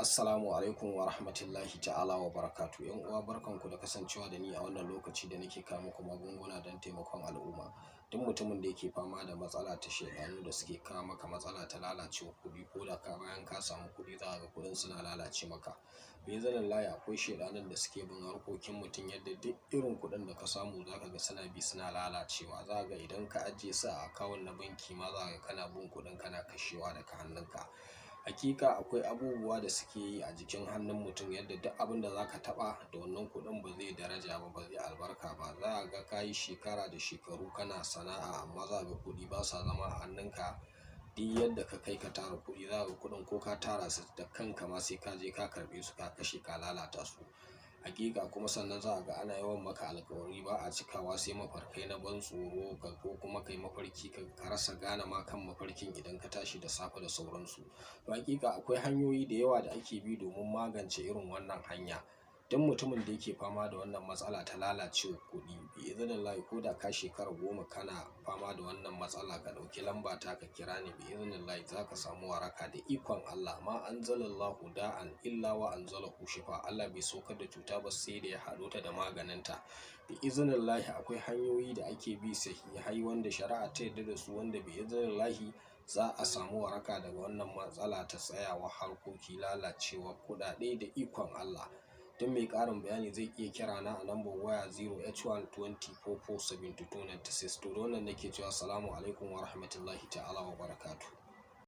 Assalamu alaikum wa rahmatullahi ta'ala wa barakatu. ‘Yan uwa, barkanku da kasancewa da ni a wannan lokaci da nake kawo muku magunguna don taimakon al'umma. Duk mutumin da yake fama da matsala ta shaidanu da suke kawo maka matsala ta lalacewar kuɗi, ko da ka bayan ka samu kuɗi za ka ga kuɗin suna lalace maka. Biiznillahi akwai shaidanun da suke bin harkokin mutum yadda duk irin kuɗin da ka samu za ka ga suna bi suna lalacewa. Za ka ga idan ka ajiye su a akawun na banki ma, za ka ga kana bin kuɗin kana kashewa daga hannunka. Hakika akwai abubuwa da suke yi a jikin hannun mutum yadda duk abin da za ka taɓa da wannan kuɗin ba zai daraja ba, ba zai albarka ba. Za ka ga ka yi shekara da shekaru kana sana'a, amma za ka ga kuɗi ba sa zama a hannunka. Duk yadda ka kai ka tara kuɗi, za ka ga kuɗin ko ka tara su da kanka ma sai ka je ka karɓe su, ka kashe, ka lalata su. Hakika kuma sannan za ka ga ana yawan maka alkawari ba a cikawa, sai mafarkai na ban tsoro ko kuma kai mafarki ka rasa gane ma kan mafarkin idan ka tashi da safe da sauransu. Hakika akwai hanyoyi da yawa da ake bi domin magance irin wannan hanya. Duk mutumin da yake fama da wannan matsala ta lalacewar kuɗi, biiznillahi ko da ka shekara 10 kana fama da wannan matsala, ka ɗauki lamba ta ka kira ni, biiznillahi za ka samu waraka da ikon Allah. Ma anzalallahu da'an illa wa anzalahu shifa. Allah bai saukar da cuta ba sai da ya haɗo ta da maganinta. Biiznillahi akwai hanyoyi da ake bi sahihai wanda shari'a ta yarda da su, wanda biiznillahi za a samu waraka daga wannan matsala ta tsayawa harkoki, lalacewar kuɗaɗe da ikon Allah. Duk mai ƙarin bayani zai iya kira na a lambar waya 0h1 20 44 72 96. To, da wannan nake cewa assalamu alaikum wa rahmatullahi ta'ala wa barakatuh.